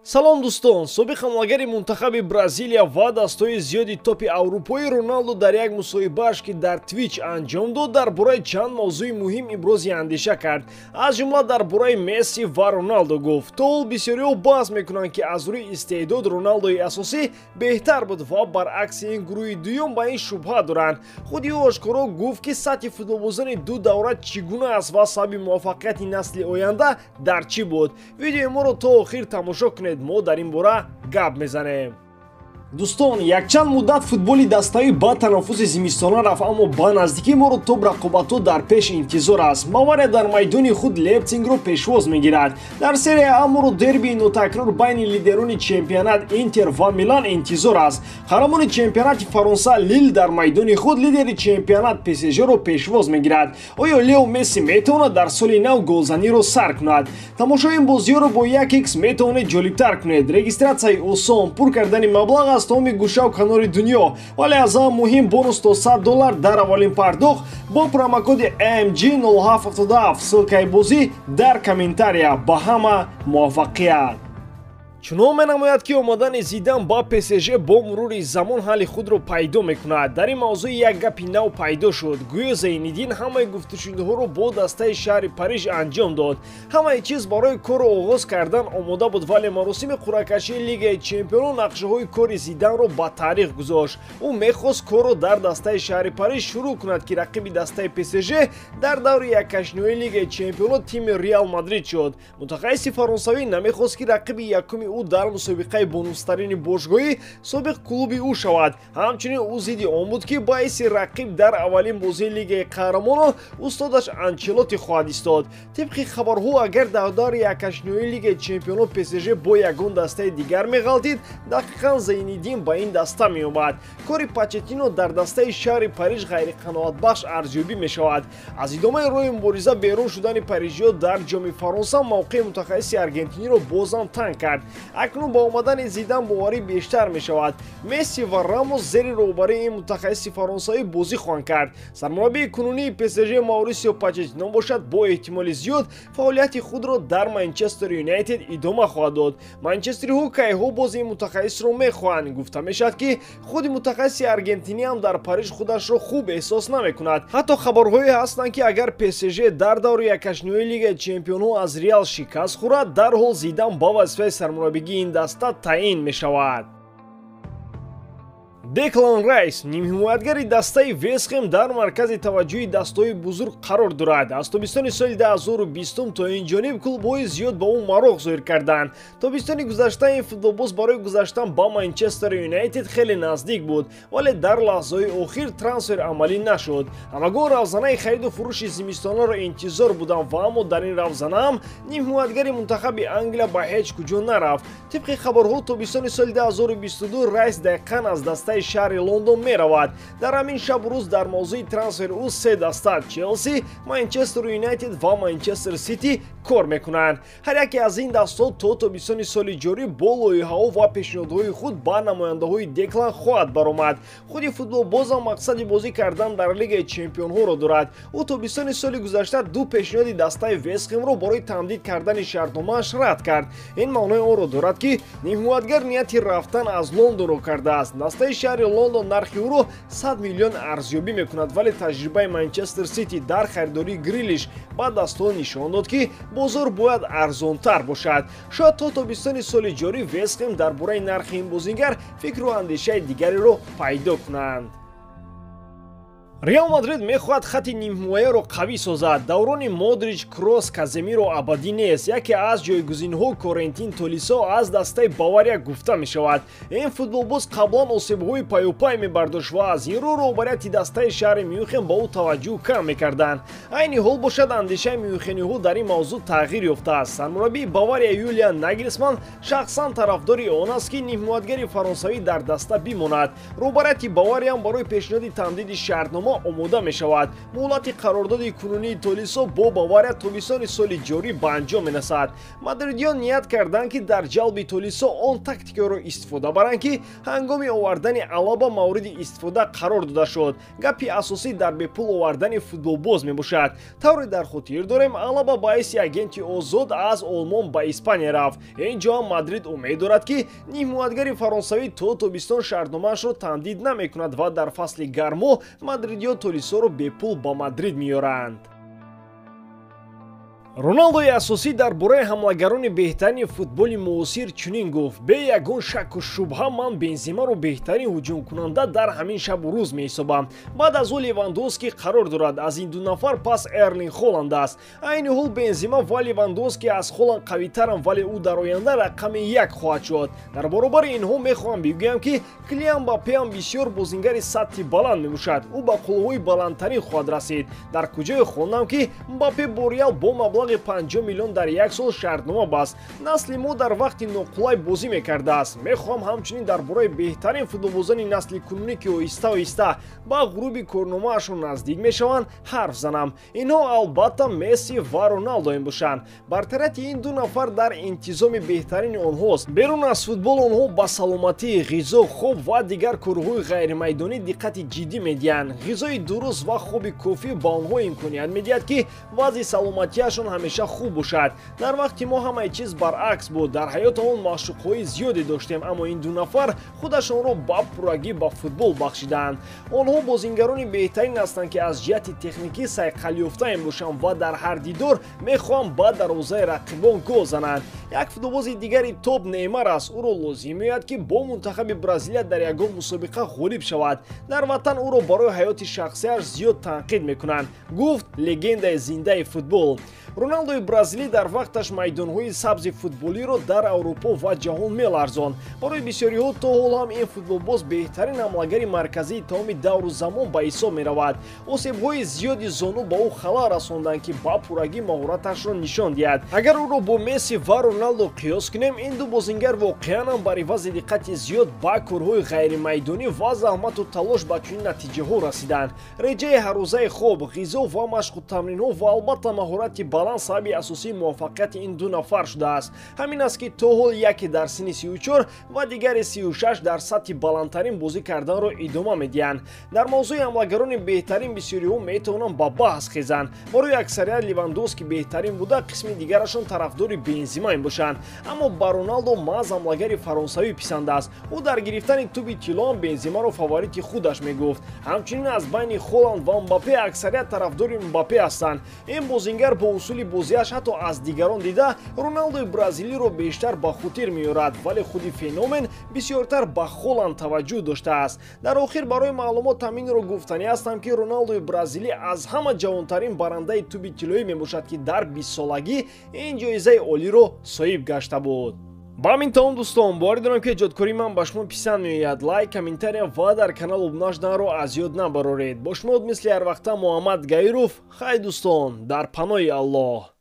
Салом дӯстон, собиқ ҳамлагари мунтахаби Бразилия ва дастҳои зиёди топи аврупоӣ Роналду дар як мусоҳибааш, ки дар Twitch анҷом дод, дар бораи чанд мавзӯи муҳим ибрози андеша кард. Аз ҷумла дар бораи Месси ва Роналду гуфт. То ҳол бисёриҳо баҳс мекунанд, ки аз рӯи истеъдод Роналдои асосӣ беҳтар буд ва баръакси ин гурӯҳи дуюм ба ин шубҳа доранд. Худи ӯ ошкоро гуфт, ки сатҳи футболбозони ду давра чӣ гуна аст ва сабаби муваффақияти насли оянда дар чӣ буд. Видеои моро то охир тамошо кунед, мо дар ин бора гап мезанем. Дӯстон, якчанд муддат футболи дастаӣ ба танаффуси зимистона рафт, аммо ба наздикӣ моро топ рақобатҳо дар пеш интизор аст. Бавария дар майдони худ Лейпсигро пешвоз мегирад. Дар серия А моро дербии нотакрор байни лидерони чемпионат Интер ва Милан интизор аст. Қаҳрамони чемпионати Фаронса Лил дар майдони худ лидери чемпионат ПСЖ-ро пешвоз мегирад. Оё Лео Месси метавонад дар соли нав голзаниро сар кунад? Тамошои ин бозиҳоро бо 1x метавонед ҷолибтар кунед. Регистратсияи осон, пур кардани маблағ аз тамоми гӯшаву канори дунё, вале аз ҳама муҳим бонус то $100 дар аввалин пардохт бо промокоди MG0777. Ссылкаи бозӣ дар комментария. Ба ҳама муваффақият! Чунон менамояд, ки омадани Зидан ба ПСЖ бо мурури замон ҳалли худро пайдо мекунад. Дар ин мавзӯъ як гапи нав пайдо шуд. Гӯё Зайниддин ҳамаи гуфтушуниҳоро бо дастаи шаҳри Париж анҷом дод. Ҳамаи чиз барои корро оғоз кардан омода буд, вале маросими қуръакашии Лигаи Чемпионон нақшаҳои кори Зиданро ба таърих гузошт. Ӯ мехост корро дар дастаи шаҳри Париж шурӯъ кунад, ки рақиби дастаи ПСЖ дар даври яккашниҳои Лигаи Чемпионон тими Реал Мадрид шуд. Мутахассиси фаронсавӣ намехост, ки рақиби якуми ӯ дар мусобиқаи бонустарини бошгоҳӣ собиқ клуби ӯ шавад. Ҳамчунин ӯ зидди он буд, ки баъиси рақиб дар аввалин бозии Лигаи Қаҳрамонон устодаш Анчелоти хоҳад истод. Тибқи хабарҳо, агар дар даври яккашниҳои Лигаи Чемпионон ПСЖ бо ягон дастаи дигар меғалтид, дақиқан Зайниддин ба ин даста меомад. Кори Почеттино дар дастаи шаҳри Париж ғайриқаноатбахш арзёбӣ мешавад. Аз идомаи роҳи мубориза берун шудани парижиҳо дар ҷоми Фаронса мавқеи мутахассиси аргентиниро бозам танг кард. Акнун ба омадани Зидан боварӣ бештар мешавад. Месси ва Рамос зери роҳбарии ин мутахассиси фаронсавӣ бозӣ хоҳанд кард. Сармураббии кунунии ПСЖ Маурисио Почеттино бошад, бо эҳтимоли зиёд фаъолияти худро дар Манчестер Юнайтед идома хоҳад дод. Манчестериҳо кайҳо боз ин мутахассисро мехоҳанд. Гуфта мешавад, ки худи мутахассиси аргентинӣ ҳам дар Париж худашро хуб эҳсос намекунад. Ҳатто хабарҳое ҳастанд, ки агар ПСЖ дар даври яккашниҳои Лигаи Чемпионҳо аз Реал шикаст хӯрад, дарҳол Зидан ба вазифаи сармураббигии ин даста таъин мешавад. Деклан Райс, нимҳимоятгари дастаи Вестхэм, дар маркази таваҷҷӯҳи дастаҳои бузург қарор дорад. Аз тобистони соли 2020 то ин ҷониб клубҳои зиёд ба ӯ мароқ зоҳир карданд. Тобистони гузашта ин футболбоз барои гузаштан ба Манчестер Юнайтед хеле наздик буд, вале дар лаҳзаҳои охир трансфер амалӣ нашуд. Ҳамагон равзанаи хариду фурӯши зимистонаро интизор буданд ва аммо дар ин равзана ҳам нимҳимоятгари мунтахаби Англия ба ҳеҷ куҷо нарафт. Тибқи хабарҳо, тобистони соли 2022 Райс дақиқан аз дастаи шаҳри Лондон меравад. Дар ҳамин шабу рӯз дар мавзӯи трансфери ӯ се даста Челси, Манчестер Юнайтед ва Манчестер Сити кор мекунанд. Ҳар яке аз ин дастҳо то тобистони соли ҷорӣ бо лоиҳаҳо ва пешниҳодҳои худ ба намояндаҳои Деклан хоҳад баромад. Худи футболбозам мақсади бозӣ кардан дар Лигаи Чемпионҳоро дорад. Ӯ тобистони соли гузашта ду пешниҳоди дастаи Вестхемро барои тамдид кардани шартномааш рад кард. Ин маънои онро дорад, ки нимҳимоятгар нияти рафтан аз Лондонро кардааст. Дастаи шаҳри Лондон нархи ӯро 100 миллион арзёбӣ мекунад, вале таҷрибаи Манчестер Сити дар харидории Грилиш ба дастҳо нишон дод, ки бозор бояд арзонтар бошад. Шояд то тобистони соли ҷорӣ Вестхэм дар бораи нархи ин бозингар фикру андешаи дигареро пайдо кунанд. Реал Мадрид мехоҳад хати нимҳимояро қавӣ созад. Даврони Модрич, Кросс, Каземиро абадӣ нест. Яке аз ҷойгузинҳо Корентин Толисо аз дастаи Бавария гуфта мешавад. Ин футболбоз қаблан осебҳои паюпай мебардошт ва аз ин рӯ роҳбарияти дастаи шаҳри Мюнхен ба ӯ таваҷҷӯҳ кам мекарданд. Айни ҳол бошад, андешаи мюнхениҳо дар ин мавзӯъ тағйир ёфтааст. Сармураббии Бавария Юлиан Нагелсман шахсан тарафдори он аст, ки нимҳимоятгари фаронсавӣ дар даста бимонад. Роҳбарияти Бавариям барои пешниҳоди тамдиди шартнома шартнома омода мешавад. Муҳлати қарордоди кунунии Толисо бо Бавария тобистони соли ҷорӣ ба анҷом мерасад. Мадридиён ният карданд, ки дар ҷалби Толисо он тактикаро истифода баранд, ки ҳангоми овардани Алаба мавриди истифода қарор дода шуд. Гапи асосӣ дар бепул овардани футболбоз мебошад. Тавре дар хотир дорем, Алаба ба ҳайси агенти озод аз Олмон ба Испания рафт. Ин ҷо ҳам Мадрид умед дорад, ки нимҳимоятгари фаронсавӣ то тобистон шартномаашро тамдид намекунад ва дар фасли гармо мадридиён Толисоро бепул ба Мадрид меоранд. Роналдои асосӣ дар бораи ҳамлагарони беҳтарини футболи муосир чунин гуфт: бе ягон шакку шубҳа ман Бензимаро беҳтарин ҳуҷумкунанда дар ҳамин шабу рӯз меҳисобам. Баъд аз ӯ Левандовски қарор дорад. Аз ин ду нафар пас Эрлинг Холанд аст. Айни ҳол Бензима ва Левандовски аз Холанд қавитаранд, вале ӯ дар оянда рақами як хоҳад шуд. Дар баробари инҳо мехоҳам бигӯям, ки Килиан Мбаппе ҳам бисёр бозингари сатҳи баланд мебошад. Ӯ ба қуллаҳои баландтарин хоҳад расид. Дар куҷое хондам, ки Мбаппе бо Реал бо маблағи 50 миллион дар як сол шартнома баст. Насли мо дар вақти ноқулай бозӣ мекардааст. Мехоҳам ҳамчунин дар бораи беҳтарин футболбозони насли кунунӣ, ки оҳиста оҳиста ба ғуруби корномаашон наздик мешаванд, ҳарф занам. Инҳо албатта Месси ва Роналдо мебошанд. Бартарияти ин ду нафар дар интизоми беҳтарини онҳост. Берун аз футбол онҳо ба саломатӣ, ғизо, хоб ва дигар корҳои ғайримайдонӣ диққати ҷиддӣ медиҳанд. Ғизои дуруст ва хоби кофӣ ба онҳо имконият медиҳад, ки вазъи саломатиашон ҳамеша хуб бошад. Дар вақти мо ҳамаи чиз баръакс буд. Дар ҳаётамон маъшуқҳои зиёде доштем, аммо ин ду нафар худашонро ба пуррагӣ ба футбол бахшиданд. Онҳо бозингарони беҳтарин ҳастанд, ки аз ҷиҳати техникӣ сайқалёфта мебошанд ва дар ҳар дидор мехоҳанд ба дарвозаи рақибон гол зананд. Як футболбози дигари топ Неймар аст. Ӯро лозим меояд, ки бо мунтахаби Бразилия дар ягон мусобиқа ғолиб шавад. Дар ватан ӯро барои ҳаёти шахсияш зиёд танқид мекунанд, гуфт легендаи зиндаи футбол. Роналдои бразилӣ дар вақташ майдонҳои сабзи футболиро дар Аврупо ва ҷаҳон меларзонд. Барои бисёриҳо то ҳол ҳам ин футболбоз беҳтарин ҳамлагари марказии тамоми давру замон ба ҳисоб меравад. Осебҳои зиёди зону ба ӯ халал расонданд, ки ба пуррагӣ маҳораташро нишон диҳад. Агар ӯро бо Месси ва Роналдо қиёс кунем, ин ду бозингар воқеан ҳам бар ивази диққати зиёд ба корҳои ғайримайдонӣ ва заҳмату талош ба чунин натиҷаҳо расиданд. Реҷаи ҳаррӯзаи хоб, ғизо ва машқу тамринҳо ва албатта маҳорати баланд сабаби асосии муваффақияти ин ду нафар шудааст. Ҳамин аст, ки то ҳол яке дар синни 34 ва дигари 36 дар сатҳи баландтарин бозӣ карданро идома медиҳанд. Дар мавзӯи ҳамлагарони беҳтарин бисёриҳо метавонанд ба баҳс хезанд. Барои аксарият Левандовски беҳтарин буда, қисми дигарашон тарафдори Бензима мебошанд. Аммо ба Роналдо маҳз ҳамлагари фаронсавӣ писанд аст. Ӯ дар гирифтани тӯби тилло ҳам Бензимаро фаворити худаш мегуфт. Ҳамчунин аз байни Холанд ва Мбаппе аксарият тарафдори Мбаппе ҳастанд. Ин бозингар бо усули бозиаш ҳатто аз дигарон дида Роналдои бразилиро бештар ба хотир меорад, вале худи феномен бисёртар ба Холанд таваҷҷӯҳ доштааст. Дар охир барои маълумот ҳаминро гуфтанӣ ҳастам, ки Роналдои бразилӣ аз ҳама ҷавонтарин барандаи тӯби тиллоӣ мебошад, ки дар 20-солагӣ ин ҷоизаи олиро соҳиб гашта буд. Ба ҳамин тамом, дӯстон, боварӣ дорам, ки эҷодкории ман ба шумо писанд меояд. Лайк, комментария ва дар канал обуна шуданро аз ёд набароред. Бо шумо мисли ҳар вақта Муҳаммад Гаиров. Хай дӯстон, дар паноҳи Аллоҳ.